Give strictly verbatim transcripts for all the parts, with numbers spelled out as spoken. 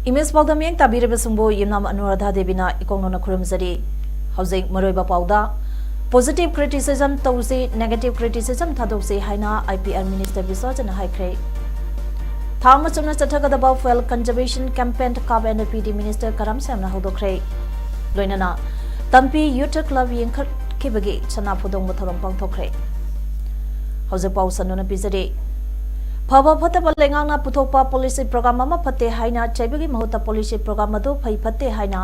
Image ꯄꯥꯎꯗ ꯃꯤꯠꯌꯦꯡ ꯇꯥꯕꯤꯔꯤꯕꯁꯤꯡꯕꯨ ꯌꯨꯝꯅꯥꯝ ꯑꯅꯨꯔꯥꯙꯥ ꯗꯦꯕꯤꯅ ꯏꯀꯣꯛꯅꯅ ꯈꯨꯔꯨꯝꯖꯔꯤ꯫ ꯍꯧꯖꯤꯛ ꯃꯔꯨꯑꯣꯏꯕ ꯄꯥꯎꯗ, positive criticism ꯇꯧꯁꯤ, negative criticism ꯊꯥꯗꯣꯛꯁꯤ ꯍꯥꯏꯅ I P R minister ꯕꯤꯁ꯭ꯋꯖꯤꯠꯅ ꯍꯥꯏꯈ꯭ꯔꯦ꯫ ꯊꯥ ꯑꯃ ꯆꯨꯞꯅ ꯆꯠꯊꯒꯗꯕ fuel conservation campaign carp and P D minister ꯀꯔꯝ ꯁꯦꯝꯅ ꯍꯧꯗꯣꯛꯈ꯭ꯔꯦ꯫ ꯂꯣꯏꯅꯅ ꯇꯝꯄꯤ Youth Club ꯌꯦꯡꯈꯠꯈꯤꯕꯒꯤ ꯁꯅꯥ ꯐꯨꯗꯣꯡꯕ ꯊꯧꯔꯝ ꯄꯥꯡꯊꯣꯛꯈ꯭ꯔꯦ꯫ ꯍꯧꯖꯤꯛ ꯄꯥꯎ ꯁꯟꯗꯣꯛꯅ ꯄꯤꯖꯔꯤ꯫ ꯐꯕ ꯐꯠꯇꯕ ꯂꯩꯉꯥꯛꯅ ꯄꯨꯊꯣꯛꯄ policy program ꯑꯃ ꯐꯠꯇꯦ ꯍꯥꯏꯅ ꯆꯩꯕꯒꯤ ꯃꯍꯨꯠꯇ policy program ꯑꯗꯨ ꯐꯩ ꯐꯠꯇꯦ ꯍꯥꯏꯅ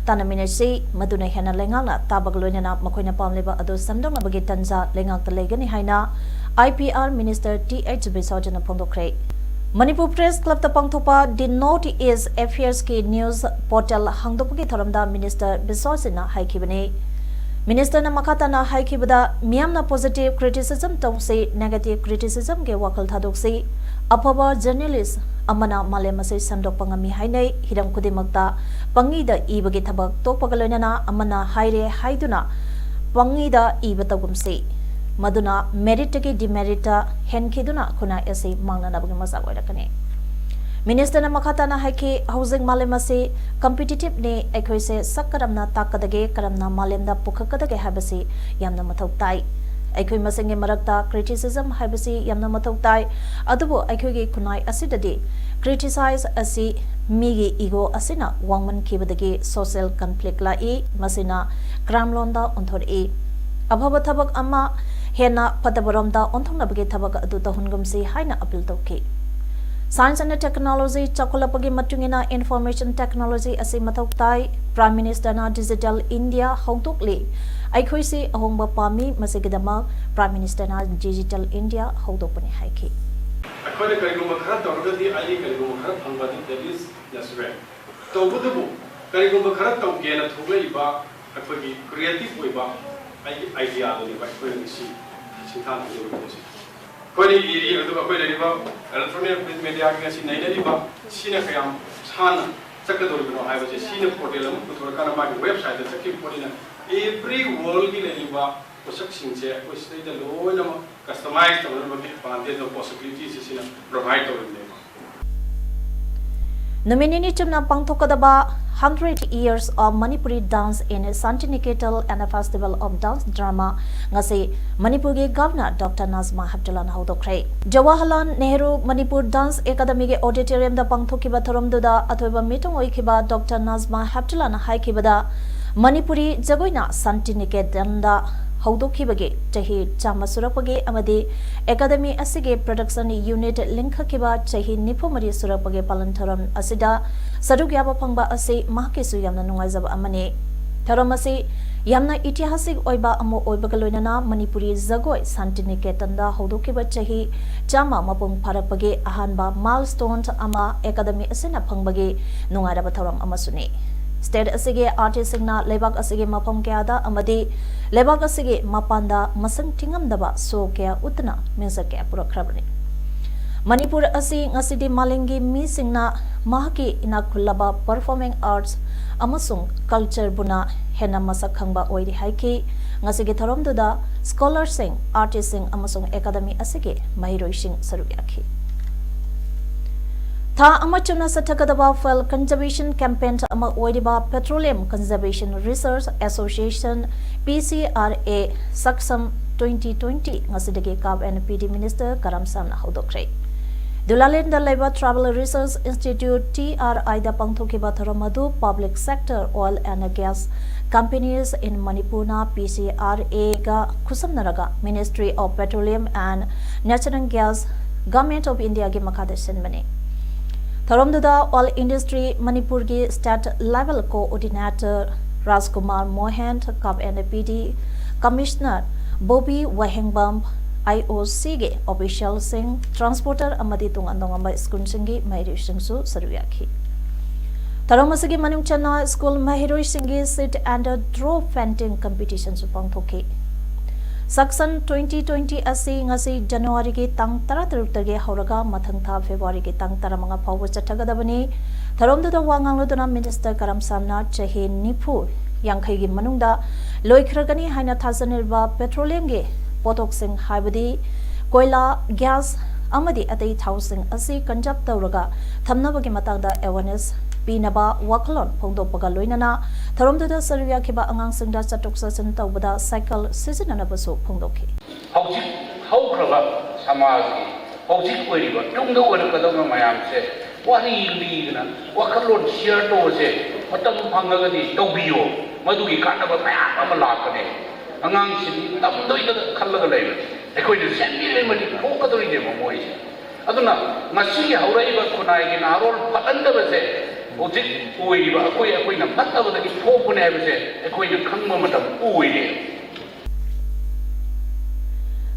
ꯇꯥꯟꯅꯃꯤꯟꯅꯁꯤ, ꯃꯗꯨꯅ ꯍꯦꯟꯅ ꯂꯩꯉꯥꯛꯅ ꯇꯥꯕꯒ ꯂꯣꯏꯅꯅ ꯃꯈꯣꯏꯅ ꯄꯥꯝꯂꯤꯕ ꯑꯗꯨ ꯁꯦꯝꯗꯣꯛꯅꯕꯒꯤ ꯇꯟꯖꯥ ꯂꯩꯉꯥꯛꯇ ꯂꯩꯒꯅꯤ ꯍꯥꯏꯅ I P R minister T H ꯕꯤꯁ꯭ꯋꯖꯤꯠꯅ ꯐꯣꯡꯗꯣꯛꯈ꯭ꯔꯦ꯫ Manipur Press Clubꯇ ꯄꯥꯡꯊꯣꯛꯄ The North East Affairsꯀꯤ news portal ꯍꯥꯡꯗꯣꯛꯄꯒꯤ ꯊꯧꯔꯝꯗ minister ꯕꯤꯁ꯭ꯋꯖꯤꯠꯅ ꯍꯥꯏꯈꯤꯕꯅꯤ꯫ Ministerꯅ ꯃꯈꯥ ꯇꯥꯅ ꯍꯥꯏꯈꯤꯕꯗ, ꯃꯤꯌꯥꯝꯅ positive criticism ꯇꯧꯁꯤ, negative criticismꯒꯤ ꯋꯥꯈꯜ ꯊꯥꯗꯣꯛꯁꯤ꯫ ꯑꯐꯕ journalist ꯑꯃꯅ ꯃꯥꯂꯦꯝ ꯑꯁꯤ ꯁꯦꯝꯗꯣꯛꯄ ꯉꯝꯃꯤ ꯍꯥꯏꯅꯩ꯫ ꯍꯤꯔꯝ ꯈꯨꯗꯤꯡꯃꯛꯇ ꯄꯪꯏꯗ ꯏꯕꯒꯤ ꯊꯕꯛ ꯇꯣꯛꯄꯒ ꯂꯣꯏꯅꯅ ꯑꯃꯅ ꯍꯥꯏꯔꯦ ꯍꯥꯏꯗꯨꯅ ꯄꯪꯏꯗ ꯏꯕ ꯇꯧꯒꯨꯝꯁꯤ꯫ ꯃꯗꯨꯅ meritꯇꯒꯤ demeritꯇ ꯍꯦꯟꯈꯤꯗꯨꯅ ꯈꯨꯟꯅꯥꯏ ꯑꯁꯤ ꯃꯥꯡꯅꯅꯕꯒꯤ ꯃꯆꯥꯛ ꯑꯣꯏꯔꯛꯀꯅꯤ꯫ Ministerꯅ ꯃꯈꯥ ꯇꯥꯅ ꯍꯥꯏꯈꯤ, ꯍꯧꯖꯤꯛ ꯃꯥꯂꯦꯝ ꯑꯁꯤ competitiveꯅꯤ꯫ ꯑꯩꯈꯣꯏꯁꯦ ꯁꯛ ꯀꯔꯝꯅ ꯇꯥꯛꯀꯗꯒꯦ, ꯀꯔꯝꯅ ꯃꯥꯂꯦꯝꯗ ꯄꯨꯈꯠꯀꯗꯒꯦ ꯍꯥꯏꯕꯁꯤ ꯌꯥꯝꯅ ꯃꯊꯧ ꯇꯥꯏ꯫ ꯑꯩꯈꯣꯏ ꯃꯁꯦꯟꯒꯤ ꯃꯔꯛꯇ criticism ꯍꯥꯏꯕꯁꯤ ꯌꯥꯝꯅ ꯃꯊꯧ ꯇꯥꯏ꯫ ꯑꯗꯨꯕꯨ ꯑꯩꯈꯣꯏꯒꯤ ꯈꯨꯟꯅꯥꯏ ꯑꯁꯤꯗꯗꯤ criticize ꯑꯁꯤ ꯃꯤꯒꯤ ego ꯑꯁꯤꯅ ꯋꯥꯡꯃꯟꯈꯤꯕꯗꯒꯤ social conflict ꯂꯥꯛꯏ꯫ ꯃꯁꯤꯅ crime ꯂꯣꯝꯗ ꯑꯣꯟꯊꯣꯔꯛꯏ꯫ ꯑꯐꯕ ꯊꯕꯛ ꯑꯃ ꯍꯦꯟꯅ ꯐꯠꯇꯕꯔꯣꯝꯗ ꯑꯣꯟꯊꯣꯛꯅꯕꯒꯤ ꯊꯕꯛ ꯑꯗꯨ ꯇꯧꯍꯟꯒꯨꯝꯁꯤ ꯍꯥꯏꯅ appeal ꯇꯧꯈꯤ꯫ Science and technology ꯆꯥꯎꯈꯠꯂꯛꯄꯒꯤ ꯃꯇꯨꯡ ꯏꯟꯅ information technology ꯑꯁꯤ ꯃꯊꯧ ꯇꯥꯏ꯫ Prime Ministerꯅ Digital India ꯍꯧꯗꯣꯛꯂꯤ꯫ ꯑꯩꯈꯣꯏꯁꯤ ꯑꯍꯣꯡꯕ ꯄꯥꯝꯃꯤ꯫ ꯃꯁꯤꯒꯤꯗꯃꯛ Prime Ministerꯅ Digital India ꯍꯧꯗꯣꯛꯄꯅꯤ ꯍꯥꯏꯈꯤ꯫ ꯑꯩꯈꯣꯏꯅ ꯀꯔꯤꯒꯨꯝꯕ ꯈꯔ ꯇꯧꯔꯒꯗꯤ ꯑꯩ ꯀꯔꯤꯒꯨꯝꯕ ꯈꯔ ꯐꯪꯕ ꯑꯗꯨ that is natural꯫ ꯇꯧꯕꯇꯕꯨ ꯀꯔꯤꯒꯨꯝꯕ ꯈꯔ ꯇꯧꯒꯦꯅ ꯊꯣꯛꯂꯛꯏꯕ ꯑꯩꯈꯣꯏꯒꯤ creative ꯑꯣꯏꯕ ꯑꯩꯒꯤ idea ꯗꯨꯅꯦꯕ ꯑꯩꯈꯣꯏꯅ ꯉꯁꯤ ꯁꯤꯡꯊꯥꯅꯔꯤꯕ ꯄꯣꯠꯁꯦ꯫ ꯑꯩꯈꯣꯏꯅ ꯏꯔꯤ, ꯑꯗꯨꯒ ꯑꯩꯈꯣꯏ ꯂꯩꯔꯤꯕ electronic print media ꯒꯤ ꯉꯁꯤ ꯅꯩꯅꯔꯤꯕ ꯁꯤꯅ ꯀꯌꯥꯝ ꯁꯥꯟꯅ ꯆꯠꯀꯗꯧꯔꯤꯕꯅꯣ ꯍꯥꯏꯕꯁꯦ ꯁꯤꯅ portal ꯑꯃ ꯄꯨꯊꯣꯔꯀꯥꯟꯗ ꯃꯥꯒꯤ website ꯇ ꯆꯠꯈꯤꯕ ꯄꯣꯠꯅꯤꯅ every world ꯒꯤ ꯂꯩꯔꯤꯕ ꯄꯣꯠꯁꯛꯁꯤꯡꯁꯦ ꯑꯩꯈꯣꯏ ꯁꯤꯗꯩꯗ ꯂꯣꯏꯅꯃꯛ customize ꯇꯧꯅꯅꯕꯒꯤ advantage ꯑꯃ possibility ꯁꯤ ꯁꯤꯅ provide ꯇꯧꯔꯤꯕꯅꯦꯕ꯫ ꯅꯨꯃꯤꯠ ꯅꯤꯅꯤ ꯆꯨꯞꯅ ꯄꯥꯡꯊꯣꯛꯀꯗꯕ Hundred Years of Manipuri Dance in Santiniketan and a Festival of Dance Drama ꯉꯁꯤ ꯃꯅꯤꯄꯨꯔꯒꯤ ꯒꯚꯔꯅꯔ ꯗꯣꯛꯇꯔ ꯅꯥꯖꯃꯥ ꯍꯦꯞꯇꯨꯂꯥꯅ ꯍꯧꯗꯣꯛꯈ꯭ꯔꯦ꯫ ꯖꯋꯥꯍꯔꯂꯥꯜ ꯅꯦꯍꯔꯨ ꯃꯅꯤꯄꯨꯔ ꯗꯥꯟꯁ ꯑꯦꯀꯥꯗꯃꯤꯒꯤ ꯑꯣꯗꯤꯇꯣꯔꯤꯌꯝꯗ ꯄꯥꯡꯊꯣꯛꯈꯤꯕ ꯊꯧꯔꯝꯗꯨꯗ ꯑꯊꯣꯏꯕ ꯃꯤꯊꯨꯡ ꯑꯣꯏꯈꯤꯕ ꯗꯣꯛꯇꯔ ꯅꯥꯖꯃꯥ ꯍꯦꯞꯇꯨꯂꯥꯅ ꯍꯥꯏꯈꯤꯕꯗ, ꯃꯅꯤꯄꯨꯔꯤ ꯖꯒꯣꯏꯅ ꯁꯥꯟꯇꯤꯅꯤꯀꯦꯇꯟꯗ ꯍꯧꯗꯣꯛꯈꯤꯕꯒꯤ ꯆꯍꯤ ꯆꯥꯝꯃ ꯁꯨꯔꯛꯄꯒꯤ ꯑꯃꯗꯤ ꯑꯦꯀꯥꯗꯃꯤ ꯑꯁꯤꯒꯤ production unit ꯂꯤꯡꯈꯠꯈꯤꯕ ꯆꯍꯤ ꯅꯤꯐꯨ ꯃꯔꯤ ꯁꯨꯔꯛꯄꯒꯤ ꯄꯥꯂꯟ ꯊꯧꯔꯝ ꯑꯁꯤꯗ ꯁꯔꯨꯛ ꯌꯥꯕ ꯐꯪꯕ ꯑꯁꯤ ꯃꯍꯥꯛꯀꯤꯁꯨ ꯌꯥꯝꯅ ꯅꯨꯡꯉꯥꯏꯖꯕ ꯑꯃꯅꯤ꯫ ꯊꯧꯔꯝ ꯑꯁꯤ ꯌꯥꯝꯅ ꯏꯇꯤꯍꯥꯁꯤꯛ ꯑꯣꯏꯕ ꯑꯃ ꯑꯣꯏꯕꯒ ꯂꯣꯏꯅꯅ ꯃꯅꯤꯄꯨꯔꯤ ꯖꯒꯣꯏ ꯁꯥꯟꯇꯤꯅꯤꯀꯦꯇꯟꯗ ꯍꯧꯗꯣꯛꯈꯤꯕ ꯆꯍꯤ ꯆꯥꯝꯃ ꯃꯄꯨꯡ ꯐꯥꯔꯛꯄꯒꯤ ꯑꯍꯥꯟꯕ milestone ꯑꯃ ꯑꯦꯀꯥꯗꯃꯤ ꯑꯁꯤꯅ ꯐꯪꯕꯒꯤ ꯅꯨꯡꯉꯥꯏꯔꯕ ꯊꯧꯔꯝ ꯑꯃꯁꯨꯅꯤ꯫ State ꯑꯁꯤꯒꯤ artist ꯁꯤꯡꯅ ꯂꯩꯕꯥꯛ ꯑꯁꯤꯒꯤ ꯃꯐꯝ ꯀꯌꯥꯗ ꯑꯃꯗꯤ ꯂꯩꯕꯥꯛ ꯑꯁꯤꯒꯤ ꯃꯄꯥꯟꯗ ꯃꯁꯤꯡ ꯊꯤꯉꯝꯗꯕ show ꯀꯌꯥ ꯎꯠꯇꯨꯅ ꯃꯤꯡꯆꯠ ꯀꯌꯥ ꯄꯨꯔꯛꯈ꯭ꯔꯕꯅꯤ꯫ ꯃꯅꯤꯄꯨꯔ ꯑꯁꯤ ꯉꯁꯤꯗꯤ ꯃꯥꯂꯦꯝꯒꯤ ꯃꯤꯁꯤꯡꯅ ꯃꯍꯥꯛꯀꯤ ꯏꯅꯥꯛ ꯈꯨꯜꯂꯕ performing arts ꯑꯃꯁꯨꯡ culture ꯕꯨꯅ ꯍꯦꯟꯅ ꯃꯁꯛ ꯈꯪꯕ ꯑꯣꯏꯔꯤ ꯍꯥꯏꯈꯤ꯫ ꯉꯁꯤꯒꯤ ꯊꯧꯔꯝꯗꯨꯗ scholar ꯁꯤꯡ, artist ꯁꯤꯡ ꯑꯃꯁꯨꯡ ꯑꯦꯀꯥꯗꯃꯤ ꯑꯁꯤꯒꯤ ꯃꯍꯩꯔꯣꯏꯁꯤꯡ ꯁꯔꯨꯛ ꯌꯥꯈꯤ꯫ ꯊꯥ ꯑꯃ ꯆꯨꯞꯅ ꯆꯠꯊꯒꯗꯕ fuel conservation campaign ꯑꯃ ꯑꯣꯏꯔꯤꯕ Petroleum Conservation Research Association, P C R A, ꯁꯛꯁꯝ twenty twenty ꯉꯁꯤꯗꯒꯤ ꯀꯥꯞ ꯑꯦꯟ ꯄꯤ ꯗꯤ minister ꯀꯔꯝ ꯁꯥꯝꯅ ꯍꯧꯗꯣꯛꯈ꯭ꯔꯦ꯫ ꯗꯨꯂꯥꯂꯦꯟꯗ ꯂꯩꯕ Tribal Research Institute, T R I ꯗ ꯄꯥꯡꯊꯣꯛꯈꯤꯕ ꯊꯧꯔꯝ ꯑꯗꯨ Public Sector Oil and Gas Companies in Manipur ꯅ P C R A ꯒ ꯈꯨꯠꯁꯝꯅꯔꯒ Ministry of Petroleum and Natural Gas, Government of India ꯒꯤ ꯃꯈꯥꯗ ꯁꯤꯟꯕꯅꯤ꯫ ꯊꯧꯔꯝꯗꯨꯗ Oil Industry ꯃꯅꯤꯄꯨꯔꯒꯤ State Level Coordinator Rajkumar Mohen, ꯀꯥꯞ N P D Commissioner Bobby Wahengbam, I O ꯁꯤꯒꯤ ꯑꯣꯐꯤꯁꯤꯌꯦꯜꯁꯤꯡ, transporter ꯑꯃꯗꯤ ꯇꯣꯉꯥꯟ ꯇꯣꯉꯥꯟꯕ ꯁ꯭ꯀꯨꯜꯁꯤꯡꯒꯤ ꯃꯍꯩꯔꯣꯏꯁꯤꯡꯁꯨ ꯁꯔꯨꯛ ꯌꯥꯈꯤ꯫ ꯊꯧꯔꯝ ꯑꯁꯤꯒꯤ ꯃꯅꯨꯡ ꯆꯟꯅ ꯁ꯭ꯀꯨꯜ ꯃꯍꯩꯔꯣꯏꯁꯤꯡꯒꯤ sit and draw painting competitionꯁꯨ ꯄꯥꯡꯊꯣꯛꯈꯤ꯫ Section twenty twenty ꯑꯁꯤ ꯉꯁꯤ ꯖꯅꯋꯥꯔꯤꯒꯤ ꯇꯥꯡ ꯇꯔꯥꯇꯔꯨꯛꯇꯒꯤ ꯍꯧꯔꯒ ꯃꯊꯪ ꯊꯥ ꯐꯦꯕ꯭ꯔꯨꯋꯥꯔꯤꯒꯤ ꯇꯥꯡ ꯇꯔꯥꯃꯉꯥ ꯐꯥꯎꯕ ꯆꯠꯊꯒꯗꯕꯅꯤ꯫ ꯊꯧꯔꯝꯗꯨꯗ ꯋꯥ ꯉꯥꯡꯂꯗꯨꯅ ꯃꯤꯅꯤꯁꯇꯔ ꯀꯔꯝꯁꯥꯝꯅ ꯆꯍꯤ ꯅꯤꯐꯨ ꯌꯥꯡꯈꯩꯒꯤ ꯃꯅꯨꯡꯗ ꯂꯣꯏꯈ꯭ꯔꯒꯅꯤ ꯍꯥꯏꯅ ꯊꯥꯖꯅꯔꯤꯕ ꯄꯦꯇ꯭ꯔꯣꯂꯤꯌꯝꯒꯤ ꯄꯣꯠꯊꯣꯛꯁꯤꯡ, ꯍꯥꯏꯕꯗꯤ ꯀꯣꯏꯂꯥ, ꯒ꯭ꯌꯥꯁ ꯑꯃꯗꯤ ꯑꯇꯩ ꯊꯥꯎꯁꯤꯡ ꯑꯁꯤ ꯀꯟꯖꯔꯕ ꯇꯧꯔꯒ ꯊꯝꯅꯕꯒꯤ ꯃꯇꯥꯡꯗ ꯑꯦꯋꯦꯔꯅꯦꯁ ꯄꯤꯅꯕ ꯋꯥꯈꯜꯂꯣꯟ ꯐꯣꯡꯗꯣꯛꯄꯒ ꯂꯣꯏꯅꯅ ꯊꯧꯔꯝꯗꯨꯗ ꯁꯔꯨꯛ ꯌꯥꯈꯤꯕ ꯑꯉꯥꯡꯁꯤꯡꯗ ꯆꯠꯊꯣꯛ ꯆꯠꯁꯤꯟ ꯇꯧꯕꯗ ꯁꯥꯏꯀꯜ ꯁꯤꯖꯤꯟꯅꯅꯕꯁꯨ ꯐꯣꯡꯗꯣꯛꯈꯤ꯫ ꯍꯧꯖꯤꯛ ꯍꯧꯈ꯭ꯔꯕ ꯁꯃꯥꯖꯀꯤ, ꯍꯧꯖꯤꯛ ꯑꯣꯏꯔꯤꯕ, ꯇꯨꯡꯗ ꯑꯣꯏꯔꯛꯀꯗꯕ ꯃꯌꯥꯝꯁꯦ ꯋꯥꯔꯤ ꯂꯤꯗꯅ, ꯋꯥꯈꯜꯂꯣꯟ ꯁꯤꯌꯔ ꯇꯧꯕꯁꯦ ꯃꯇꯝ ꯐꯪꯉꯒꯗꯤ ꯇꯧꯕꯤꯌꯣ꯫ ꯃꯗꯨꯒꯤ ꯀꯥꯟꯅꯕ ꯃꯌꯥꯝ ꯑꯃ ꯂꯥꯛꯀꯅꯤ꯫ ꯑꯉꯥꯡꯁꯤꯡ ꯇꯝꯗꯣꯏꯗ ꯈꯜꯂꯒ ꯂꯩꯕꯅꯤ꯫ ꯑꯩꯈꯣꯏꯅ ꯁꯦꯝꯕꯤꯔꯤꯕꯗꯤ ꯊꯣꯛꯀꯗꯣꯏꯅꯦꯕ ꯃꯣꯏꯁꯦ꯫ ꯑꯗꯨꯅ ꯉꯁꯤ ꯍꯧꯔꯛꯏꯕ ꯈꯨꯟꯅꯥꯏꯒꯤ ꯅꯍꯥꯔꯣꯜ ꯐꯠꯍꯟꯗꯕꯁꯦ ꯍꯧꯖꯤꯛ ꯑꯣꯏꯔꯤꯕ ꯑꯩꯈꯣꯏ, ꯑꯩꯈꯣꯏꯅ ꯐꯠꯇꯕꯗꯒꯤ ꯊꯣꯛꯄꯅꯦ ꯍꯥꯏꯕꯁꯦ ꯑꯩꯈꯣꯏꯅ ꯈꯪꯕ ꯃꯇꯝ ꯑꯣꯏꯔꯦ꯫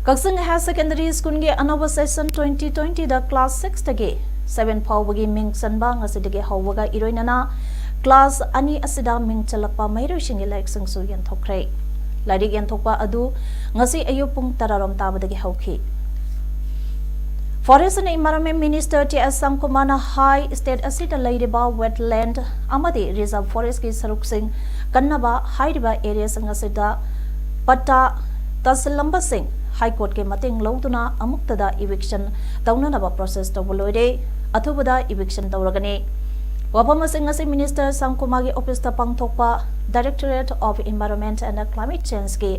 ꯀꯛꯆꯤꯡ ꯍꯥꯌꯔ ꯁꯦꯀꯦꯟꯗꯔꯤ ꯁ꯭ꯀꯨꯜꯒꯤ ꯑꯅꯧꯕ session twenty twentyꯗ class sixꯇꯒꯤ seven ꯐꯥꯎꯕꯒꯤ ꯃꯤꯡ ꯆꯟꯕ ꯉꯁꯤꯗꯒꯤ ꯍꯧꯕꯒ ꯏꯔꯣꯏꯅꯅ class ꯑꯅꯤ ꯑꯁꯤꯗ ꯃꯤꯡ ꯆꯜꯂꯛꯄ ꯃꯍꯩꯔꯣꯏꯁꯤꯡꯒꯤ ꯂꯥꯏꯔꯤꯛꯁꯤꯡꯁꯨ ꯌꯦꯟꯊꯣꯛꯈ꯭ꯔꯦ꯫ ꯂꯥꯏꯔꯤꯛ ꯌꯦꯟꯊꯣꯛꯄ ꯑꯗꯨ ꯉꯁꯤ ꯑꯌꯨꯛ ꯄꯨꯡ ꯇꯔꯥꯔꯣꯝ ꯇꯥꯕꯗꯒꯤ ꯍꯧꯈꯤ꯫ Forest and Environment Minister T S ꯁꯥꯝꯀꯨꯃꯥꯔꯅ ꯍꯥꯏ, state ꯑꯁꯤꯗ ꯂꯩꯔꯤꯕ wetland ꯑꯃꯗꯤ reserve forestꯀꯤ ꯁꯔꯨꯛꯁꯤꯡ ꯀꯟꯅꯕ ꯍꯥꯏꯔꯤꯕ areaꯁꯤꯡ ꯑꯁꯤꯗ ꯄꯠꯇꯥ ꯇꯥꯁꯤꯜꯂꯝꯕꯁꯤꯡ High Courtꯀꯤ ꯃꯇꯦꯡ ꯂꯧꯗꯨꯅ ꯑꯃꯨꯛꯇꯗ eviction ꯇꯧꯅꯅꯕ process ꯇꯧꯕ ꯂꯣꯏꯔꯦ꯫ ꯑꯊꯨꯕꯗ eviction ꯇꯧꯔꯒꯅꯤ꯫ ꯋꯥꯐꯝ ꯑꯁꯤ ꯉꯁꯤ Minister ꯁꯥꯝꯀꯨꯃꯥꯔꯒꯤ officeꯇ ꯄꯥꯡꯊꯣꯛꯄ Directorate of Environment and Climate Changeꯀꯤ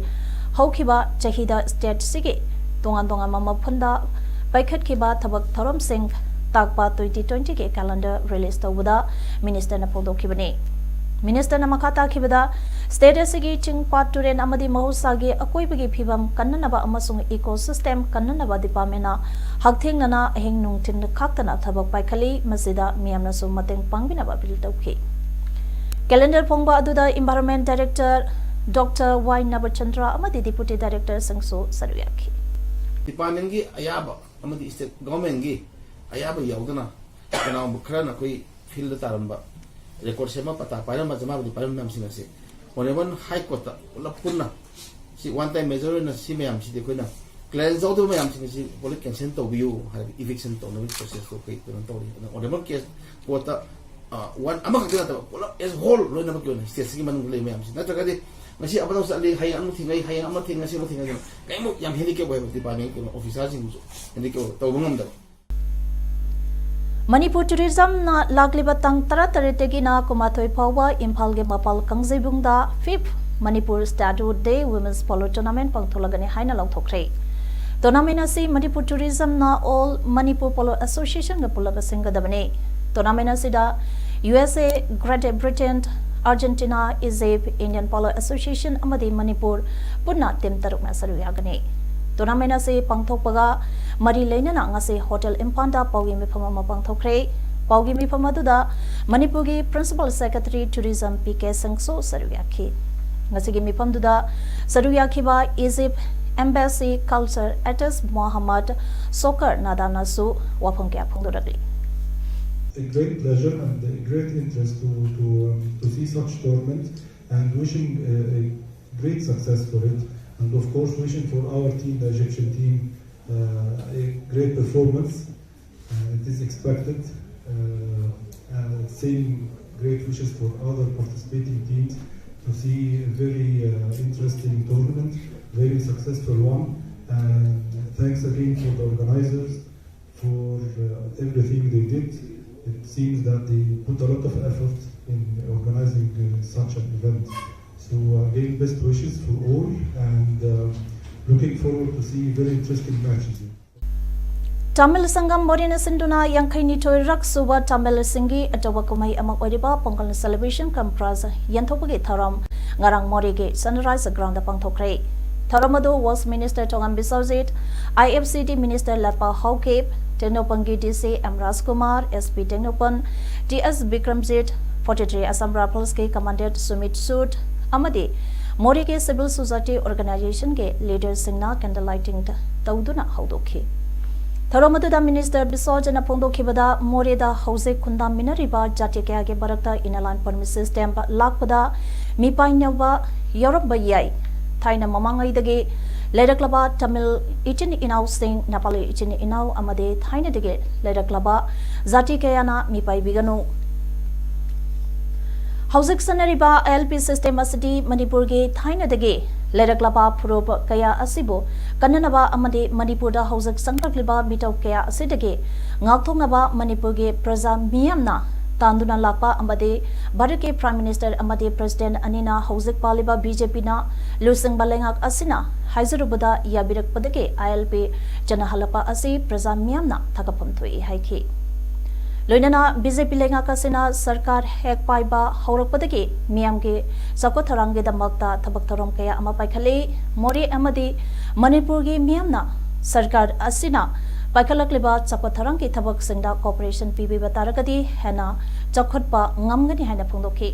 ꯍꯧꯈꯤꯕ ꯆꯍꯤꯗ stateꯁꯤꯒꯤ ꯇꯣꯉꯥꯟ ꯇꯣꯉꯥꯟꯕ ꯃꯐꯝꯗ ꯄꯥꯏꯈꯠꯈꯤꯕ ꯊꯕꯛ ꯊꯧꯔꯝꯁꯤꯡ ꯇꯥꯛꯄ twenty twentyꯒꯤ calendar release ꯇꯧꯕꯗ ministerꯅ ꯐꯣꯡꯗꯣꯛꯈꯤꯕꯅꯤ꯫ Ministerꯅ ꯃꯈꯥ ꯇꯥꯈꯤꯕꯗ, state ꯑꯁꯤꯒꯤ ꯆꯤꯡ, ꯄꯥꯠ, ꯇꯨꯔꯦꯟ ꯑꯃꯗꯤ ꯃꯍꯧꯁꯥꯒꯤ ꯑꯀꯣꯏꯕꯒꯤ ꯐꯤꯕꯝ ꯀꯟꯅꯅꯕ ꯑꯃꯁꯨꯡ ecosystem ꯀꯟꯅꯅꯕ departmentꯅ ꯍꯛꯊꯦꯡꯅꯅ ꯑꯍꯤꯡ ꯅꯨꯡꯊꯤꯜ ꯈꯥꯛꯇꯅ ꯊꯕꯛ ꯄꯥꯏꯈꯠꯂꯤ꯫ ꯃꯁꯤꯗ ꯃꯤꯌꯥꯝꯅꯁꯨ ꯃꯇꯦꯡ ꯄꯥꯡꯕꯤꯅꯕ appeal ꯇꯧꯈꯤ꯫ Calendar ꯐꯣꯡꯕ ꯑꯗꯨꯗ Environment Director Doctor ꯋꯥꯏ ꯅꯕꯆꯟꯗ꯭ꯔ ꯑꯃꯗꯤ Deputy Directorꯁꯤꯡꯁꯨ ꯁꯔꯨꯛ ꯌꯥꯈꯤ꯫ Departmentꯀꯤ ꯑꯌꯥꯕ ꯑꯃꯗꯤ state governmentꯀꯤ ꯑꯌꯥꯕ ꯌꯥꯎꯗꯅ ꯀꯅꯥꯒꯨꯝꯕ ꯈꯔꯅ ꯑꯩꯈꯣꯏ fieldꯗ ꯇꯥꯔꯝꯕ, record ꯁꯦꯝꯕ, ꯄꯇꯥ ꯄꯥꯏꯔꯝꯕ, ꯖꯃꯥꯕꯗꯤ ꯄꯥꯏꯔꯝꯕ ꯃꯌꯥꯝꯁꯤꯡ ꯑꯁꯤ Honorable High Courtꯇ ꯄꯨꯂꯞ ꯄꯨꯟꯅ ꯁꯤ one time measure ꯑꯣꯏꯅ ꯁꯤ ꯃꯌꯥꯝꯁꯤꯗꯤ ꯑꯩꯈꯣꯏꯅ clearance ꯌꯥꯎꯗꯕ ꯃꯌꯥꯝꯁꯤꯡ ꯑꯁꯤ ꯄꯨꯂꯞ cancel ꯇꯧꯕꯤꯌꯨ ꯍꯥꯏꯔꯒ eviction ꯇꯧꯅꯕꯒꯤ processꯇꯣ ꯑꯩꯈꯣꯏ ꯀꯩꯅꯣ ꯇꯧꯔꯤ꯫ ꯑꯗꯨꯅ Honorable Case Courtꯇ, ꯑ, one ꯑꯃꯈꯛꯇ ꯅꯠꯇꯕ ꯄꯨꯂꯞ as whole ꯂꯣꯏꯅꯃꯛꯀꯤ ꯑꯣꯏꯅ stateꯁꯤꯒꯤ ꯃꯅꯨꯡꯗ ꯂꯩꯕ ꯃꯌꯥꯝꯁꯤ, ꯅꯠꯇ꯭ꯔꯒꯗꯤ ꯉꯁꯤ ꯑꯃꯗꯧ ꯆꯠꯂꯤ, ꯍꯌꯦꯡ ꯑꯃꯨꯛ ꯊꯦꯡꯅꯩ, ꯍꯌꯦꯡ ꯑꯃ ꯊꯦꯡꯅꯩ, ꯉꯁꯤ ꯑꯃꯨꯛ ꯊꯦꯡꯅꯩ, ꯀꯔꯤꯃꯨꯛ ꯌꯥꯝ handicap ꯑꯣꯏꯕ departmentꯀꯤ ꯑꯣꯏꯅ officerꯁꯤꯡꯕꯨꯁꯨ handicap ꯑꯣꯏꯕ, ꯇꯧꯕ ꯉꯝꯗꯕ꯫ ꯃꯅꯤꯄꯨꯔ Tourismꯅ ꯂꯥꯛꯂꯤꯕ ꯇꯥꯡ ꯇꯔꯥꯇꯔꯦꯠꯇꯒꯤꯅ ꯀꯨꯟꯃꯥꯊꯣꯏ ꯐꯥꯎꯕ ꯏꯝꯐꯥꯜꯒꯤ ꯃꯄꯥꯜ ꯀꯥꯡꯖꯩꯕꯨꯡꯗ fifth Manipur Statehood Day Women's Polo Tournament ꯄꯥꯡꯊꯣꯛꯂꯒꯅꯤ ꯍꯥꯏꯅ ꯂꯥꯎꯊꯣꯛꯈ꯭ꯔꯦ꯫ Tournament ꯑꯁꯤ ꯃꯅꯤꯄꯨꯔ Tourismꯅ All Manipur Polo Associationꯒ ꯄꯨꯜꯂꯒ ꯁꯤꯟꯒꯗꯕꯅꯤ꯫ Tournament ꯑꯁꯤꯗ U S A, Great Britain, Argentina, Egypt, Indian Polo Association ꯑꯃꯗꯤ ꯃꯅꯤꯄꯨꯔ ꯄꯨꯟꯅ team ꯇꯔꯨꯛꯅ ꯁꯔꯨꯛ ꯌꯥꯒꯅꯤ꯫ Tournament ꯑꯁꯤ ꯄꯥꯡꯊꯣꯛꯄꯒ ꯃꯔꯤ ꯂꯩꯅꯅ ꯉꯁꯤ Hotel ꯏꯝꯐꯥꯜꯗ ꯄꯥꯎꯒꯤ ꯃꯤꯐꯝ ꯑꯃ ꯄꯥꯡꯊꯣꯛꯈ꯭ꯔꯦ꯫ ꯄꯥꯎꯒꯤ ꯃꯤꯐꯝ ꯑꯗꯨꯗ ꯃꯅꯤꯄꯨꯔꯒꯤ Principal Secretary Tourism P K ꯁꯪꯁꯨ ꯁꯔꯨꯛ ꯌꯥꯈꯤ꯫ ꯉꯁꯤꯒꯤ ꯃꯤꯐꯝꯗꯨꯗ ꯁꯔꯨꯛ ꯌꯥꯈꯤꯕ Egypt Embassy Culture Attaché Mohammad Sokar Nadanaꯁꯨ ꯋꯥꯐꯝ ꯀꯌꯥ ꯐꯣꯡꯗꯣꯔꯛꯂꯤ꯫ A great pleasure and a great interest to, to, um, to see such tournament and wishing, uh, a great success for it. And of course, wishing for our team, the Egyptian team, uh, a great performance. Uh, it is expected. Uh, uh, same great wishes for other participating teams to see a very, uh, interesting tournament, very successful one. And thanks again for the organizers for, uh, everything they did. It seems that they put a lot of effort in organizing, uh, such an event. So, uh, again, best wishes for all, and, uh, looking forward to see very interesting matches. Tamil ꯁꯪꯒꯝ ꯃꯣꯔꯦꯅ ꯁꯤꯟꯗꯨꯅ ꯌꯥꯡꯈꯩꯅꯤꯊꯣꯏ ꯔꯛ ꯁꯨꯕ ꯇꯥꯃꯤꯜꯁꯤꯡꯒꯤ ꯑꯆꯧꯕ ꯀꯨꯝꯍꯩ ꯑꯃ ꯑꯣꯏꯔꯤꯕ pongal celebration cum Raj ꯌꯦꯟꯊꯣꯛꯄꯒꯤ ꯊꯧꯔꯝ ꯉꯔꯥꯡ ꯃꯣꯔꯦꯒꯤ Sunrise Groundꯗ ꯄꯥꯡꯊꯣꯛꯈ꯭ꯔꯦ꯫ ꯊꯧꯔꯝ ꯑꯗꯨ Works Minister ꯊꯣꯉꯝ Biswajit, I F C D Minister ꯂꯥꯠꯄꯥꯎ Haokip, ꯇꯦꯡꯅꯧꯄꯜꯒꯤ D C M Rajkumar, S P Tengnoupal, T S Bikramjit, forty three Assam Riflesꯀꯤ Commandant Sumit ꯁꯨꯠ ꯑꯃꯗꯤ ꯃꯣꯔꯦꯒꯤ civil society organizationꯒꯤ leaderꯁꯤꯡꯅ candle lighting ꯇꯧꯗꯨꯅ ꯍꯧꯗꯣꯛꯈꯤ꯫ ꯊꯧꯔꯝ ꯑꯗꯨꯗ ꯃꯤꯅꯤꯁꯇꯔ ꯕꯤꯁꯣꯖꯅ ꯐꯣꯡꯗꯣꯛꯈꯤꯕꯗ, ꯃꯣꯔꯦꯗ ꯍꯧꯖꯤꯛ ꯈꯨꯟꯗꯥꯃꯤꯟꯅꯔꯤꯕ ꯖꯥꯇꯤ ꯀꯌꯥꯒꯤ ꯃꯔꯛꯇ inner line permit system ꯂꯥꯛꯄꯗ ꯃꯤꯄꯥꯏꯅꯕ ꯌꯥꯎꯔꯝꯕ ꯌꯥꯏ꯫ ꯊꯥꯏꯅ ꯃꯃꯥꯡꯉꯩꯗꯒꯤ ꯂꯩꯔꯛꯂꯕ ꯇꯥꯃꯤꯜ ꯏꯆꯤꯟ ꯏꯅꯥꯎꯁꯤꯡ, ꯅꯦꯄꯥꯂꯤ ꯏꯆꯤꯟ ꯏꯅꯥꯎ ꯑꯃꯗꯤ ꯊꯥꯏꯅꯗꯒꯤ ꯂꯩꯔꯛꯂꯕ ꯖꯥꯇꯤ ꯀꯌꯥꯅ ꯃꯤꯄꯥꯏꯕꯤꯒꯅꯨ꯫ ꯍꯧꯖꯤꯛ ꯆꯠꯅꯔꯤꯕ ILP system ꯑꯁꯤꯗꯤ ꯃꯅꯤꯄꯨꯔꯒꯤ ꯊꯥꯏꯅꯗꯒꯤ ꯂꯩꯔꯛꯂꯕ ꯐꯨꯔꯨꯞ ꯀꯌꯥ ꯑꯁꯤꯕꯨ ꯀꯟꯅꯅꯕ ꯑꯃꯗꯤ ꯃꯅꯤꯄꯨꯔꯗ ꯍꯧꯖꯤꯛ ꯆꯪꯂꯛꯂꯤꯕ ꯃꯤꯇꯧ ꯀꯌꯥ ꯑꯁꯤꯗꯒꯤ ꯉꯥꯛꯊꯣꯛꯅꯕ ꯃꯅꯤꯄꯨꯔꯒꯤ ꯄ꯭ꯔꯖꯥ ꯃꯤꯌꯥꯝꯅ ꯇꯥꯟꯗꯨꯅ ꯂꯥꯛꯄ ꯑꯃꯗꯤ ꯚꯥꯔꯠꯀꯤ Prime Minister ꯑꯃꯗꯤ President ꯑꯅꯤꯅ ꯍꯧꯖꯤꯛ ꯄꯥꯜꯂꯤꯕ BJPꯅ ꯂꯨꯆꯤꯡꯕ ꯂꯩꯉꯥꯛ ꯑꯁꯤꯅ ꯍꯥꯏꯖꯔꯨꯕꯗ ꯌꯥꯕꯤꯔꯛꯄꯗꯒꯤ ILP ꯆꯠꯅꯍꯜꯂꯛꯄ ꯑꯁꯤ ꯄ꯭ꯔꯖꯥ ꯃꯤꯌꯥꯝꯅ ꯊꯥꯒꯠꯐꯝ ꯊꯣꯛꯏ ꯍꯥꯏꯈꯤ꯫ ꯂꯣꯏꯅꯅ BJP ꯂꯩꯉꯥꯛ ꯑꯁꯤꯅ ꯁꯔꯀꯥꯔ ꯍꯦꯛ ꯄꯥꯏꯕ ꯍꯧꯔꯛꯄꯗꯒꯤ ꯃꯤꯌꯥꯝꯒꯤ ꯆꯥꯎꯈꯠ ꯊꯧꯔꯥꯡꯒꯤꯗꯃꯛꯇ ꯊꯕꯛ ꯊꯧꯔꯝ ꯀꯌꯥ ꯑꯃ ꯄꯥꯏꯈꯠꯂꯤ꯫ ꯃꯣꯔꯦ ꯑꯃꯗꯤ ꯃꯅꯤꯄꯨꯔꯒꯤ ꯃꯤꯌꯥꯝꯅ ꯁꯔꯀꯥꯔ ꯑꯁꯤꯅ ꯄꯥꯏꯈꯠꯂꯛꯂꯤꯕ ꯆꯥꯎꯈꯠ ꯊꯧꯔꯥꯡꯒꯤ ꯊꯕꯛꯁꯤꯡꯗ cooperation ꯄꯤꯕꯤꯕ ꯇꯥꯔꯒꯗꯤ ꯍꯦꯟꯅ ꯆꯥꯎꯈꯠꯄ ꯉꯝꯒꯅꯤ ꯍꯥꯏꯅ ꯐꯣꯡꯗꯣꯛꯈꯤ꯫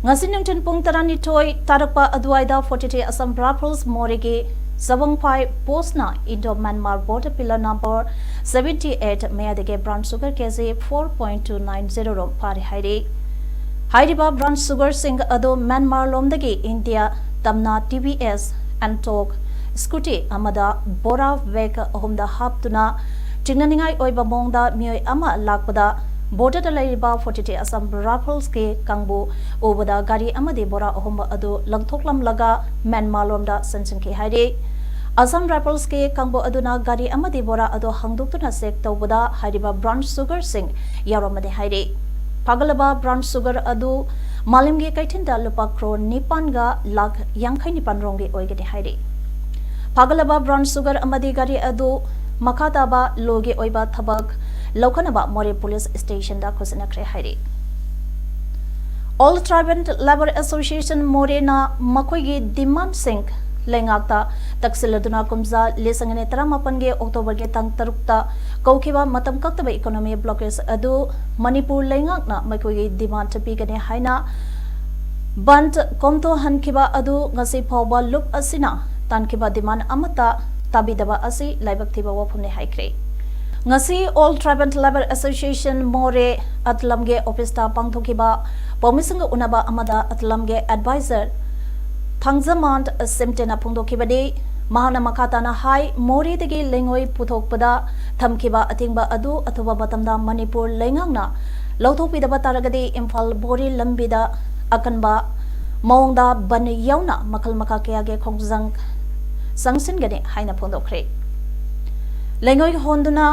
ꯉꯁꯤ ꯅꯨꯡꯊꯤꯜ ꯄꯨꯡ ꯇꯔꯥꯅꯤꯊꯣꯏ ꯇꯥꯔꯛꯄ ꯑꯗꯨꯋꯥꯏꯗ forty-three Assam Rifles ꯃꯣꯔꯦꯒꯤ ꯆꯕꯪꯐꯥꯏ postꯅ Indo Myanmar border pillar number seventy eight ꯃꯌꯥꯏꯗꯒꯤ brown sugar KG four point two nine zero ꯔꯣꯝ ꯐꯥꯔꯦ ꯍꯥꯏꯔꯤ꯫ ꯍꯥꯏꯔꯤꯕ brown sugarꯁꯤꯡ ꯑꯗꯨ ꯃ꯭ꯌꯥꯟꯃꯥꯔ ꯂꯣꯝꯗꯒꯤ ꯏꯟꯗꯤꯌꯥ ꯇꯝꯅ TVS Ntorq scooty ꯑꯃꯗ ꯕꯣꯔꯥ bag ꯑꯍꯨꯝꯗ ꯍꯥꯞꯇꯨꯅ ꯆꯤꯡꯅꯅꯤꯡꯉꯥꯏ ꯑꯣꯏꯕ ꯃꯑꯣꯡꯗ ꯃꯤꯑꯣꯏ ꯑꯃ ꯂꯥꯛꯄꯗ borderꯗ ꯂꯩꯔꯤꯕ forty-three Assam Riflesꯀꯤ ꯀꯥꯡꯕꯨ ꯎꯕꯗ ꯒꯥꯔꯤ ꯑꯃꯗꯤ ꯕꯣꯔꯥ ꯑꯍꯨꯝ ꯑꯗꯨ ꯂꯪꯊꯣꯛꯂꯝꯂꯒ ꯃ꯭ꯌꯥꯟꯃꯥꯔ ꯂꯣꯝꯗ ꯆꯪꯁꯤꯟꯈꯤ ꯍꯥꯏꯔꯤ꯫ Assam Riflesꯀꯤ ꯀꯥꯡꯕꯨ ꯑꯗꯨꯅ ꯒꯥꯔꯤ ꯑꯃꯗꯤ ꯕꯣꯔꯥ ꯑꯗꯨ ꯍꯥꯡꯗꯣꯛꯇꯨꯅ check ꯇꯧꯕꯗ ꯍꯥꯏꯔꯤꯕ brown sugarꯁꯤꯡ ꯌꯥꯎꯔꯝꯕꯅꯤ ꯍꯥꯏꯔꯤ꯫ ꯐꯥꯒꯠꯂꯕ brown sugar ꯑꯗꯨ ꯃꯥꯂꯦꯝꯒꯤ ꯀꯩꯊꯦꯜꯗ ꯂꯨꯄꯥ ꯀ꯭ꯔꯣꯔ ꯅꯤꯄꯥꯟꯒ ꯂꯥꯈ ꯌꯥꯡꯈꯩ ꯅꯤꯄꯥꯟ ꯔꯣꯝꯒꯤ ꯑꯣꯏꯒꯅꯤ ꯍꯥꯏꯔꯤ꯫ ꯐꯥꯒꯠꯂꯕ brown sugar ꯑꯃꯗꯤ ꯒꯥꯔꯤ ꯑꯗꯨ ꯃꯈꯥ ꯇꯥꯕ ꯂꯣꯒꯤ ꯑꯣꯏꯕ ꯊꯕꯛ ꯂꯧꯈꯠꯅꯕ ꯃꯣꯔꯦ police stationꯗ ꯈꯨꯠꯁꯤꯟꯅꯈ꯭ꯔꯦ ꯍꯥꯏꯔꯤ꯫ All Tribal Labour Association ꯃꯣꯔꯦꯅ ꯃꯈꯣꯏꯒꯤ demandꯁꯤꯡ ꯂꯩꯉꯥꯛꯇ ꯇꯛꯁꯤꯜꯂꯗꯨꯅ ꯀꯨꯝꯖꯥ ꯂꯤꯁꯤꯡ ꯑꯅꯤ ꯇꯔꯥꯃꯥꯄꯟꯒꯤ Octoberꯒꯤ ꯇꯥꯡ ꯇꯔꯨꯛꯇ ꯀꯧꯈꯤꯕ ꯃꯇꯝ ꯀꯛꯇꯕ economic blockade ꯑꯗꯨ ꯃꯅꯤꯄꯨꯔ ꯂꯩꯉꯥꯛꯅ ꯃꯈꯣꯏꯒꯤ demand ꯄꯤꯒꯅꯤ ꯍꯥꯏꯅ ꯕꯟꯗ ꯀꯣꯝꯊꯣꯛꯍꯟꯈꯤꯕ ꯑꯗꯨ ꯉꯁꯤ ꯐꯥꯎꯕ ꯂꯨꯞ ꯑꯁꯤꯅ ꯇꯥꯟꯈꯤꯕ demand ꯑꯃꯠꯇ ꯇꯥꯕꯤꯗꯕ ꯑꯁꯤ ꯂꯥꯏꯕꯛ ꯊꯤꯕ ꯋꯥꯐꯝꯅꯤ ꯍꯥꯏꯈ꯭ꯔꯦ꯫ ꯉꯁꯤ All Tribal Labour Association ꯃꯣꯔꯦ ꯑꯇꯂꯝꯒꯤ ꯑꯣꯐꯤꯁꯇ ꯄꯥꯡꯊꯣꯛꯈꯤꯕ ꯄꯥꯎꯃꯤꯁꯤꯡꯒ ꯎꯅꯕ ꯑꯃꯗ ꯑꯇꯂꯝꯒꯤ advisor ꯊꯥꯡꯖꯃꯥꯟ ꯁꯤꯝꯇꯦꯅ ꯐꯣꯡꯗꯣꯛꯈꯤꯕꯗꯤ, ꯃꯍꯥꯛꯅ ꯃꯈꯥ ꯇꯥꯅ ꯍꯥꯏ, ꯃꯣꯔꯦꯗꯒꯤ ꯂꯩꯉꯣꯏ ꯄꯨꯊꯣꯛꯄꯗ ꯊꯝꯈꯤꯕ ꯑꯊꯤꯡꯕ ꯑꯗꯨ ꯑꯊꯨꯕ ꯃꯇꯝꯗ ꯃꯅꯤꯄꯨꯔ ꯂꯩꯉꯥꯛꯅ ꯂꯧꯊꯣꯛꯄꯤꯗꯕ ꯇꯥꯔꯒꯗꯤ ꯏꯝꯐꯥꯜ ꯕꯣꯔꯤ ꯂꯝꯕꯤꯗ ꯑꯀꯟꯕ ꯃꯑꯣꯡꯗ ꯕꯟ ꯌꯥꯎꯅ ꯃꯈꯜ ꯃꯈꯥ ꯀꯌꯥꯒꯤ ꯈꯣꯡꯖꯪ ꯆꯪꯁꯤꯟꯒꯅꯤ ꯍꯥꯏꯅ ꯐꯣꯡꯗꯣꯛꯈ꯭ꯔꯦ꯫ ꯂꯩꯉꯣꯏ ꯍꯣꯟꯗꯨꯅ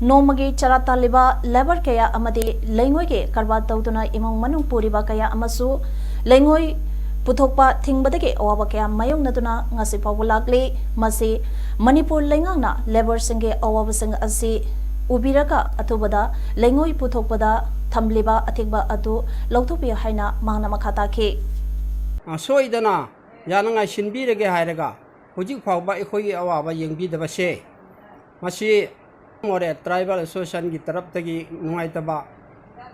ꯅꯣꯡꯃꯒꯤ ꯆꯔꯥ ꯇꯥꯜꯂꯤꯕ labour ꯀꯌꯥ ꯑꯃꯗꯤ ꯂꯩꯉꯣꯏꯒꯤ ꯀꯔꯕꯥꯔ ꯇꯧꯗꯨꯅ ꯏꯃꯨꯡ ꯃꯅꯨꯡ ꯄꯨꯔꯤꯕ ꯀꯌꯥ ꯑꯃꯁꯨ ꯂꯩꯉꯣꯏ ꯄꯨꯊꯣꯛꯄ ꯊꯤꯡꯕꯗꯒꯤ ꯑꯋꯥꯕ ꯀꯌꯥ ꯃꯥꯌꯣꯛꯅꯗꯨꯅ ꯉꯁꯤ ꯐꯥꯎꯕ ꯂꯥꯛꯂꯤ꯫ ꯃꯁꯤ ꯃꯅꯤꯄꯨꯔ ꯂꯩꯉꯥꯛꯅ labourꯁꯤꯡꯒꯤ ꯑꯋꯥꯕꯁꯤꯡ ꯑꯁꯤ ꯎꯕꯤꯔꯒ ꯑꯊꯨꯕꯗ ꯂꯩꯉꯣꯏ ꯄꯨꯊꯣꯛꯄꯗ ꯊꯝꯂꯤꯕ ꯑꯊꯤꯡꯕ ꯑꯗꯨ ꯂꯧꯊꯣꯛꯄꯤꯌꯨ ꯍꯥꯏꯅ ꯃꯍꯥꯛꯅ ꯃꯈꯥ ꯇꯥꯈꯤ꯫ ꯑ, ꯁꯣꯏꯗꯅ ꯌꯥꯅꯉꯥꯏ ꯁꯤꯟꯕꯤꯔꯒꯦ ꯍꯥꯏꯔꯒ ꯍꯧꯖꯤꯛ ꯐꯥꯎꯕ ꯑꯩꯈꯣꯏꯒꯤ ꯑꯋꯥꯕ ꯌꯦꯡꯕꯤꯗꯕꯁꯦ, ꯃꯁꯤ ꯃꯣꯔꯦ Tribal Associationꯒꯤ ꯇꯔꯞꯇꯒꯤ ꯅꯨꯡꯉꯥꯏꯇꯕ,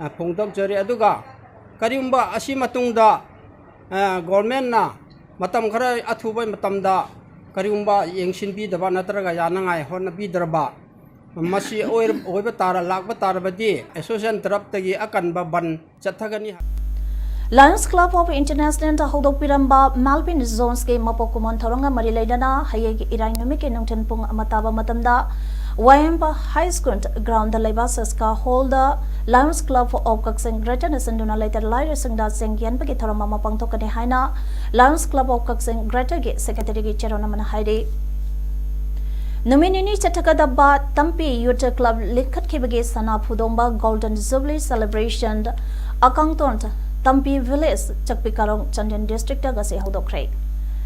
ꯑ, ꯐꯣꯡꯗꯣꯛꯆꯔꯤ꯫ ꯑꯗꯨꯒ ꯀꯔꯤꯒꯨꯝꯕ ꯑꯁꯤ ꯃꯇꯨꯡꯗ, ꯑ, governmentꯅ ꯃꯇꯝ ꯈꯔ ꯑꯊꯨꯕ ꯃꯇꯝꯗ ꯀꯔꯤꯒꯨꯝꯕ ꯌꯦꯡꯁꯤꯟꯕꯤꯗꯕ ꯅꯠꯇ꯭ꯔꯒ ꯌꯥꯅꯉꯥꯏ ꯍꯣꯠꯅꯕꯤꯗ꯭ꯔꯕ, ꯃꯁꯤ ꯑꯣꯏꯔ-, ꯑꯣꯏꯕ ꯇꯥꯔ-, ꯂꯥꯛꯄ ꯇꯥꯔꯕꯗꯤ association ꯇꯔꯞꯇꯒꯤ ꯑꯀꯟꯕ ꯕꯟ ꯆꯠꯊꯒꯅꯤ꯫ Lions Club of Internationalꯗ ꯍꯧꯗꯣꯛꯄꯤꯔꯝꯕ Melvin Jonesꯀꯤ ꯃꯄꯣꯛ ꯀꯨꯝꯑꯣꯟ ꯊꯧꯔꯝꯒ ꯃꯔꯤ ꯂꯩꯅꯅ ꯍꯌꯦꯡꯒꯤ ꯏꯔꯥꯏ ꯅꯨꯃꯤꯠꯀꯤ ꯅꯨꯡꯊꯤꯜ ꯄꯨꯡ ꯑꯃ ꯇꯥꯕ ꯃꯇꯝꯗ ꯋꯥꯌꯦꯝꯕ High School groundꯗ ꯂꯩꯕ ꯁꯦꯁꯀꯥ hallꯗ Lions Club of ꯀꯛꯆꯤꯡ Greaterꯅ ꯁꯤꯟꯗꯨꯅ ꯂꯩꯇ ꯂꯥꯏꯔꯁꯤꯡꯗ ꯆꯦꯡ ꯌꯦꯟꯕꯒꯤ ꯊꯧꯔꯝ ꯑꯃ ꯄꯥꯡꯊꯣꯛꯀꯅꯤ ꯍꯥꯏꯅ Lions Club of ꯀꯛꯆꯤꯡ Greaterꯒꯤ secretaryꯒꯤ ꯆꯦꯔꯣꯜ ꯑꯃꯅ ꯍꯥꯏꯔꯤ꯫ ꯅꯨꯃꯤꯠ ꯅꯤꯅꯤ ꯆꯠꯊꯒꯗꯕ ꯇꯝꯄꯤ Youth Club ꯂꯤꯡꯈꯠꯈꯤꯕꯒꯤ ꯁꯅꯥ ꯐꯨꯗꯣꯡꯕ Golden Jubilee Celebration ꯑꯀꯥꯡꯇꯣꯟ ꯇꯝꯄꯤ Village, ꯆꯛꯄꯤ ꯀꯥꯔꯣꯡ, ꯆꯥꯟꯗꯦꯜ districtꯇ ꯉꯁꯤ ꯍꯧꯗꯣꯛꯈ꯭ꯔꯦ꯫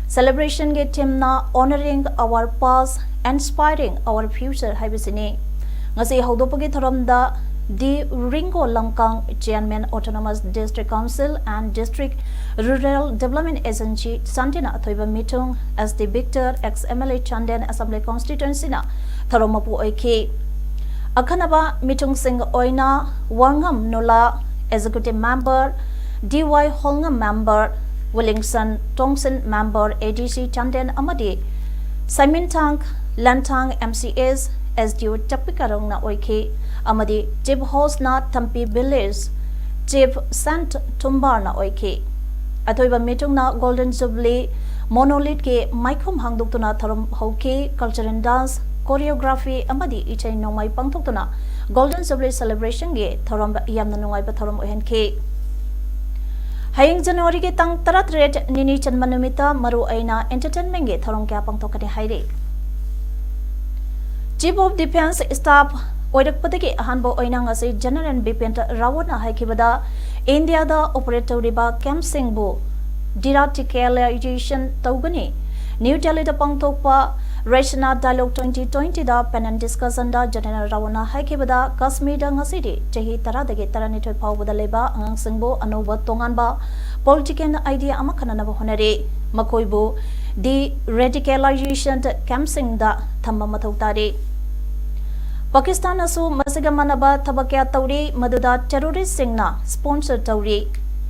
Celebrationꯒꯤ themeꯅ Honoring Our Past, Inspiring Our Future ꯍꯥꯏꯕꯁꯤꯅꯤ꯫ ꯉꯁꯤ ꯍꯧꯗꯣꯛꯄꯒꯤ ꯊꯧꯔꯝꯗ ꯗꯤ ꯔꯤꯡꯒꯣ ꯂꯝꯀꯥꯡ, Chairman Autonomous District Council and District Rural Development Agency Chandel ꯑꯊꯣꯏꯕ ꯃꯤꯊꯨꯡ, S T Victor, ex M L A Chandel Assembly Constituencyꯅ ꯊꯧꯔꯝ ꯃꯄꯨ ꯑꯣꯏꯈꯤ꯫ ꯑꯈꯟꯅꯕ ꯃꯤꯊꯨꯡꯁꯤꯡ ꯑꯣꯏꯅ ꯋꯥꯉꯝ ꯅꯨꯂꯥ, Executive Member, D Y ꯍꯣꯜꯉꯝ Member, Williamson Tongsen, member A D C Chandel ꯑꯃꯗꯤ Simintang Lantang, M C S, S D O Chakpikarongꯅ ꯑꯣꯏꯈꯤ ꯑꯃꯗꯤ Chief Hostꯅ Thampi Village Chief Sant Tumbarꯅ ꯑꯣꯏꯈꯤ꯫ ꯑꯊꯣꯏꯕ ꯃꯤꯇꯨꯡꯅ Golden Jubilee Monolithꯀꯤ ꯃꯥꯏꯈꯨꯝ ꯍꯥꯡꯗꯣꯛꯇꯨꯅ ꯊꯧꯔꯝ ꯍꯧꯈꯤ꯫ Culture and dance, choreography ꯑꯃꯗꯤ ꯏꯁꯩ ꯅꯣꯡꯃꯥꯏ ꯄꯥꯡꯊꯣꯛꯇꯨꯅ Golden Jubilee Celebrationꯒꯤ ꯊꯧꯔꯝ ꯌꯥꯝꯅ ꯅꯨꯡꯉꯥꯏꯕ ꯊꯧꯔꯝ ꯑꯣꯏꯍꯟꯈꯤ꯫ ꯍꯌꯦꯡ Januaryꯒꯤ ꯇꯥꯡ ꯇꯔꯥꯇꯔꯦꯠ ꯅꯤꯅꯤ ꯆꯟꯕ ꯅꯨꯃꯤꯠꯇ ꯃꯔꯨ ꯑꯣꯏꯅ entertainmentꯒꯤ ꯊꯧꯔꯝ ꯀꯌꯥ ꯄꯥꯡꯊꯣꯛꯀꯅꯤ ꯍꯥꯏꯔꯤ꯫ Chief of Defence Staff ꯑꯣꯏꯔꯛꯄꯗꯒꯤ ꯑꯍꯥꯟꯕ ꯑꯣꯏꯅ ꯉꯁꯤ General Bipin Rawatꯅ ꯍꯥꯏꯈꯤꯕꯗ, ꯏꯟꯗꯤꯌꯥꯗ operate ꯇꯧꯔꯤꯕ campꯁꯤꯡꯕꯨ deradicalization ꯇꯧꯒꯅꯤ꯫ ꯅ꯭ꯌꯨ ꯗꯦꯜꯂꯤꯗ ꯄꯥꯡꯊꯣꯛꯄ Raisina Dialogue twenty twentyꯗ panel discussionꯗ General Rawatꯅ ꯍꯥꯏꯈꯤꯕꯗ, ꯀꯥꯁꯃꯤꯔꯗ ꯉꯁꯤꯗꯤ ꯆꯍꯤ ꯇꯔꯥꯗꯒꯤ ꯇꯔꯥꯅꯤꯊꯣꯏ ꯐꯥꯎꯕꯗ ꯂꯩꯕ ꯑꯉꯥꯡꯁꯤꯡꯕꯨ ꯑꯅꯧꯕ ꯇꯣꯉꯥꯟꯕ political idea ꯑꯃ ꯈꯟꯅꯅꯕ ꯍꯣꯠꯅꯔꯤ꯫ ꯃꯈꯣꯏꯕꯨ deradicalization campꯁꯤꯡꯗ ꯊꯝꯕ ꯃꯊꯧ ꯇꯥꯔꯤ꯫ ꯄꯥꯀꯤꯁꯇꯥꯟꯅꯁꯨ ꯃꯁꯤꯒ ꯃꯥꯟꯅꯕ ꯊꯕꯛ ꯀꯌꯥ ꯇꯧꯔꯤ, ꯃꯗꯨꯗ terroristꯁꯤꯡꯅ sponsor ꯇꯧꯔꯤ꯫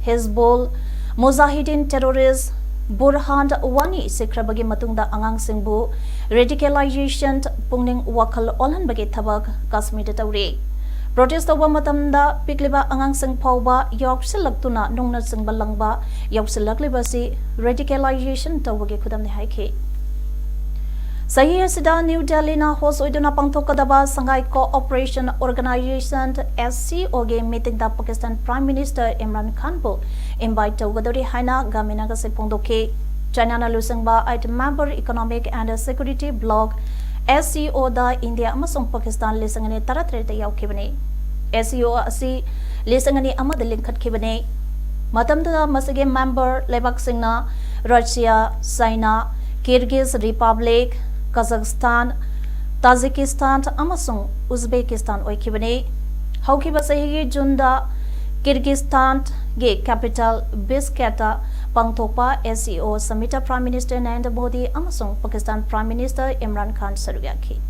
ꯍꯤꯖꯕꯨꯜ ꯃꯨꯖꯥꯍꯤꯗꯤꯟ terrorist ꯕꯨꯔꯍꯥꯟ ꯋꯥꯅꯤ ꯁꯤꯈ꯭ꯔꯕꯒꯤ ꯃꯇꯨꯡꯗ ꯑꯉꯥꯡꯁꯤꯡꯕꯨ radicalization ꯄꯨꯛꯅꯤꯡ ꯋꯥꯈꯜ ꯑꯣꯜꯍꯟꯕꯒꯤ ꯊꯕꯛ ꯀꯥꯁꯃꯤꯔꯗ ꯇꯧꯔꯤ꯫ Protest ꯇꯧꯕ ꯃꯇꯝꯗ ꯄꯤꯛꯂꯤꯕ ꯑꯉꯥꯡꯁꯤꯡ ꯐꯥꯎꯕ ꯌꯥꯎꯁꯤꯜꯂꯛꯇꯨꯅ ꯅꯨꯡꯅ ꯆꯤꯡꯕ ꯂꯪꯕ ꯌꯥꯎꯁꯤꯜꯂꯛꯂꯤꯕꯁꯤ radicalization ꯇꯧꯕꯒꯤ ꯈꯨꯗꯝꯅꯤ ꯍꯥꯏꯈꯤ꯫ ꯆꯍꯤ ꯑꯁꯤꯗ ꯅ꯭ꯌꯨ ꯗꯦꯜꯂꯤꯅ host ꯑꯣꯏꯗꯨꯅ ꯄꯥꯡꯊꯣꯛꯀꯗꯕ Shanghai Cooperation Organization, S C O ꯒꯤ meetingꯗ Pakistan Prime Minister Imran ꯈꯥꯟꯕꯨ invite ꯇꯧꯒꯗꯧꯔꯤ ꯍꯥꯏꯅ ꯒꯃꯤꯅꯥꯒꯁꯤ ꯐꯣꯡꯗꯣꯛꯈꯤ꯫ ꯆꯥꯏꯅꯥꯅ ꯂꯨꯆꯤꯡꯕ eight member Economic and Security Bloc, S C O the India ꯑꯃꯁꯨꯡ ꯄꯥꯀꯤꯁꯇꯥꯟ ꯂꯤꯁꯤꯡ ꯑꯅꯤ ꯇꯔꯥꯇꯔꯦꯠꯇ ꯌꯥꯎꯈꯤꯕꯅꯤ꯫ S C O ꯑꯁꯤ ꯂꯤꯁꯤꯡ ꯑꯅꯤ ꯑꯃꯗ ꯂꯤꯡꯈꯠꯈꯤꯕꯅꯤ꯫ ꯃꯇꯝꯗꯨꯗ ꯃꯁꯤꯒꯤ member ꯂꯩꯕꯥꯛꯁꯤꯡꯅ Russia, China, Kyrgyz Republic, Kazakhstan, Tajikistan ꯑꯃꯁꯨꯡ Uzbekistan ꯑꯣꯏꯈꯤꯕꯅꯤ꯫ ꯍꯧꯈꯤꯕ ꯆꯍꯤꯒꯤ ꯖꯨꯟꯗ ꯀꯤꯔꯒꯤꯁꯇꯥꯟꯒꯤ capital ꯕꯤꯁꯀꯦꯠꯇ ꯄꯥꯡꯊꯣꯛꯄ S C O summitꯇ Prime Minister Narendra Modi ꯑꯃꯁꯨꯡ ꯄꯥꯀꯤꯁꯇꯥꯟ Prime Minister ꯏꯝꯔꯥꯟ ꯈꯥꯟ ꯁꯔꯨꯛ ꯌꯥꯈꯤ꯫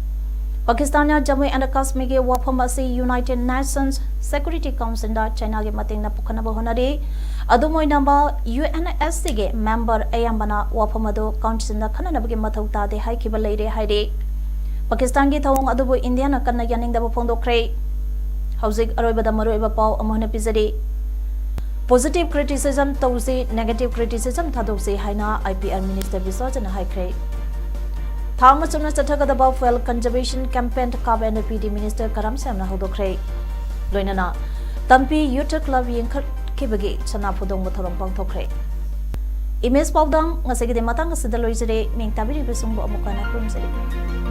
ꯄꯥꯀꯤꯁꯇꯥꯟꯅ ꯖꯝꯃꯨ ꯑꯦꯟ ꯀꯥꯁꯃꯤꯔꯒꯤ ꯋꯥꯐꯝ ꯑꯁꯤ United Nations Security Councilꯗ ꯆꯥꯏꯅꯥꯒꯤ ꯃꯇꯦꯡꯅ ꯄꯨꯈꯠꯅꯕ ꯍꯣꯠꯅꯔꯤ꯫ ꯑꯗꯨꯝ ꯑꯣꯏꯅꯃꯛ, UNSCꯒꯤ member ꯑꯌꯥꯝꯕꯅ ꯋꯥꯐꯝ ꯑꯗꯨ councilꯗ ꯈꯟꯅꯅꯕꯒꯤ ꯃꯊꯧ ꯇꯥꯗꯦ ꯍꯥꯏꯈꯤꯕ ꯂꯩꯔꯦ ꯍꯥꯏꯔꯤ꯫ ꯄꯥꯀꯤꯁꯇꯥꯟꯒꯤ ꯊꯧꯑꯣꯡ ꯑꯗꯨꯕꯨ ꯏꯟꯗꯤꯌꯥꯅ ꯀꯟꯅ ꯌꯥꯅꯤꯡꯗꯕ ꯐꯣꯡꯗꯣꯛꯈ꯭ꯔꯦ꯫ ꯍꯧꯖꯤꯛ ꯑꯔꯣꯏꯕꯗ ꯃꯔꯨꯑꯣꯏꯕ ꯄꯥꯎ ꯑꯃꯨꯛ ꯍꯟꯅ ꯄꯤꯖꯔꯤ꯫ Positive criticism ꯇꯧꯁꯤ, negative criticism ꯊꯥꯗꯣꯛꯁꯤ ꯍꯥꯏꯅ IPR minister ꯕꯤꯁ꯭ꯋꯖꯤꯠꯅ ꯍꯥꯏꯈ꯭ꯔꯦ꯫ ꯊꯥ ꯑꯃ ꯆꯨꯞꯅ ꯆꯠꯊꯒꯗꯕ fuel conservation campaign ꯀꯥꯞ ꯑꯦꯟ ꯄꯤ ꯗꯤ minister ꯀꯔꯝ ꯁꯦꯝꯅ ꯍꯧꯗꯣꯛꯈ꯭ꯔꯦ꯫ ꯂꯣꯏꯅꯅ ꯇꯝꯄꯤ Youth Club ꯌꯦꯡꯈꯠꯈꯤꯕꯒꯤ ꯁꯅꯥ ꯐꯨꯗꯣꯡꯕ ꯊꯧꯔꯝ ꯄꯥꯡꯊꯣꯛꯈ꯭ꯔꯦ꯫ Image ꯄꯥꯎꯗꯝ ꯉꯁꯤꯒꯤꯗꯤ ꯃꯇꯥꯡ ꯑꯁꯤꯗ ꯂꯣꯏꯖꯔꯦ꯫ ꯃꯤꯡ ꯇꯥꯕꯤꯔꯤꯕꯁꯤꯡꯕꯨ ꯑꯃꯨꯛ ꯍꯟꯅ ꯈꯨꯔꯨꯝꯖꯔꯤ꯫